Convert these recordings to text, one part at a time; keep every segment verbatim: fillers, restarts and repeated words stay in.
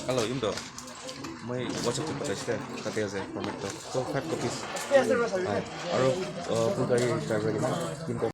Hello, Indo. Moi WhatsApp te pathai ase, tate ase, format to. So, five copies. Aru, uh, Bulgari driver kena, tinta.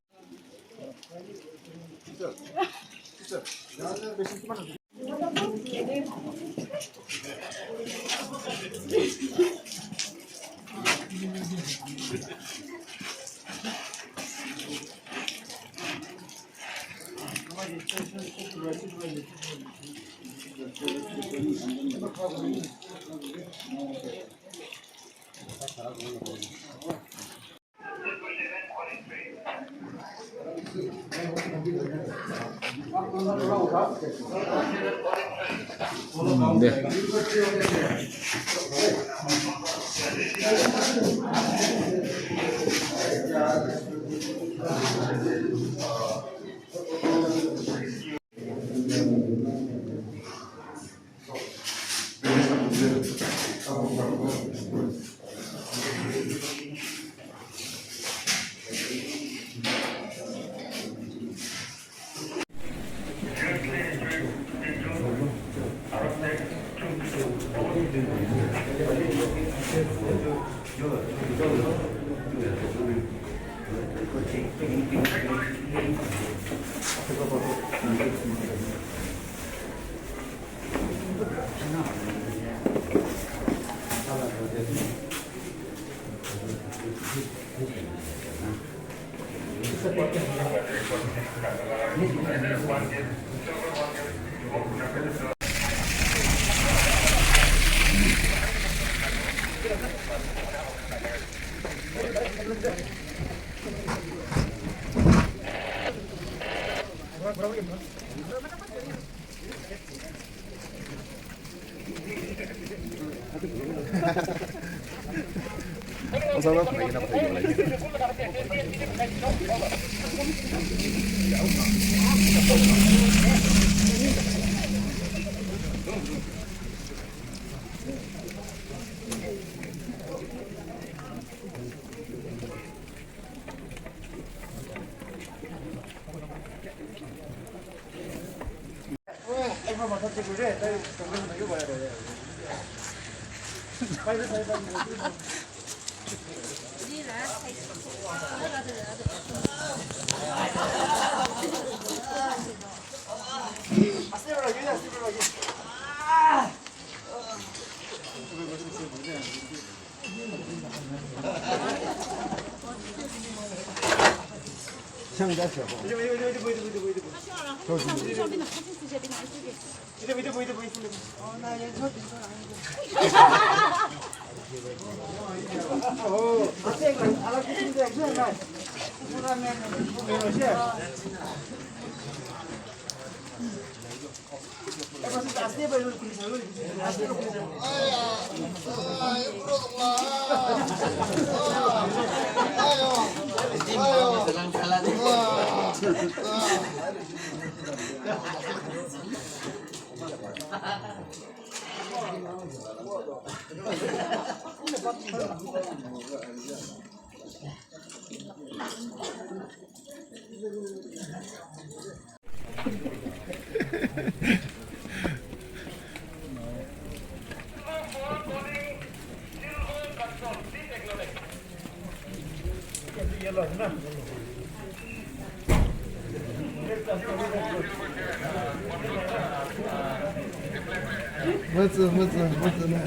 Mutsu, mutsu, mutsu na.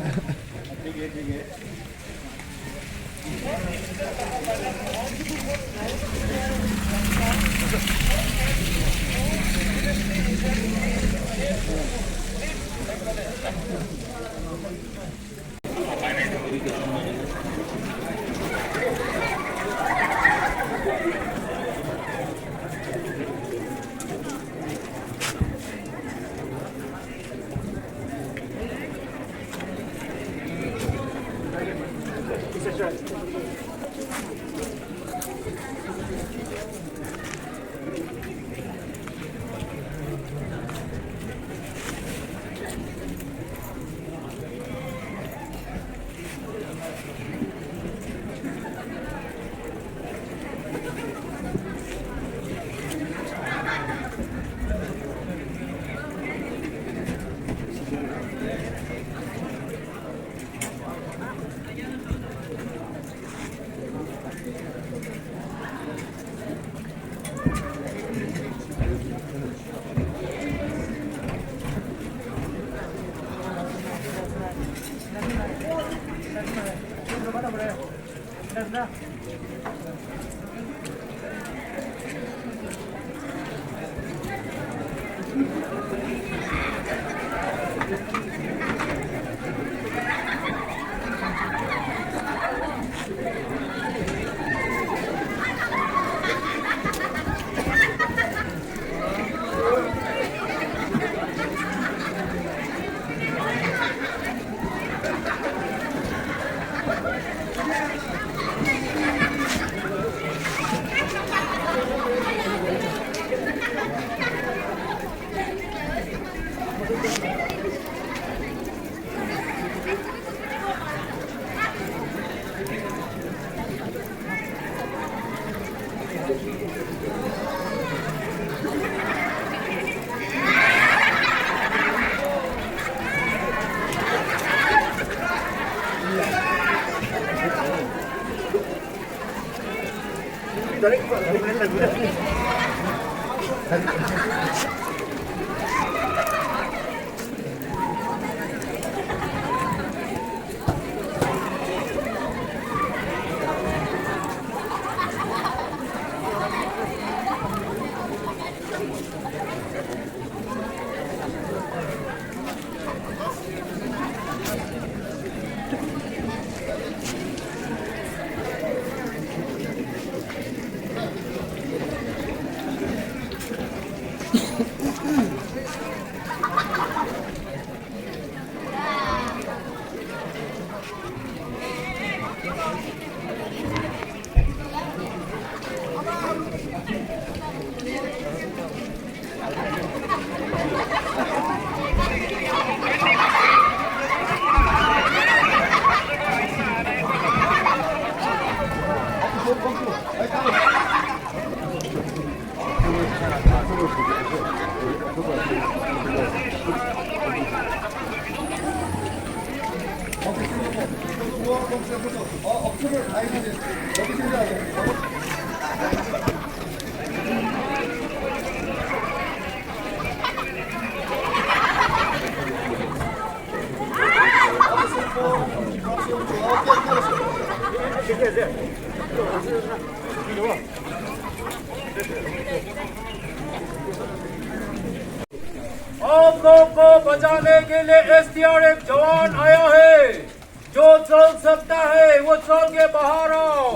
आप लोग को बचाने के लिए एसडीआरएफ जवान आया है। जो चल सकता है, वो चल के बाहर आओ।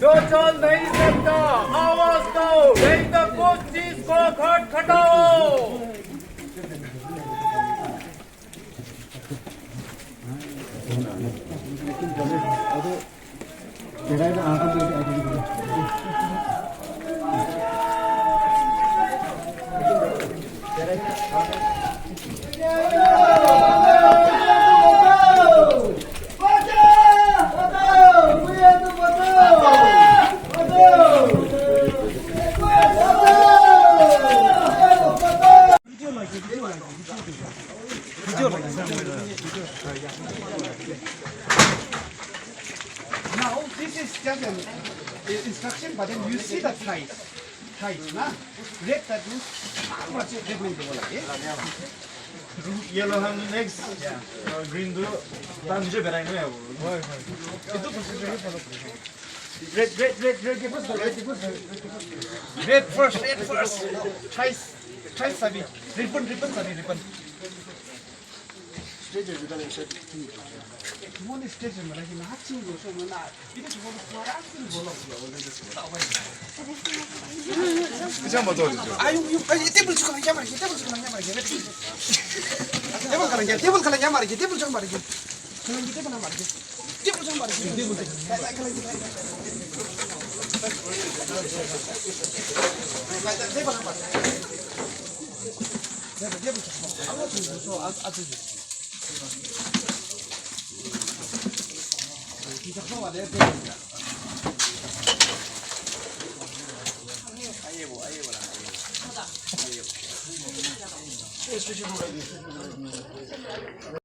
जो चल नहीं सकता, आवाज दो, नहीं तो कुछ चीज को खटखटाओ। Now, this is just an instruction, but then you see the ties. Ties, na? Red that means, red means. Yellow han next, uh, green tu, tan je berai no yabo. Itu process ni follow kuri. Red, red, red, red, red first, red first, red first. Ties, ties sabi. Ribbon, ribbon sabi, ribbon. Stage aju kan stage. Mo ni stage ma lagi na chin go so na. Ini semua suara asli bolong. Ayo, ayo, ayo, table suka lagi, table suka lagi, table suka lagi. Table kalan ya, table kalan ya, mari, table suka mari. Kalan kita mana mari? Table suka mari. Table suka. Table suka.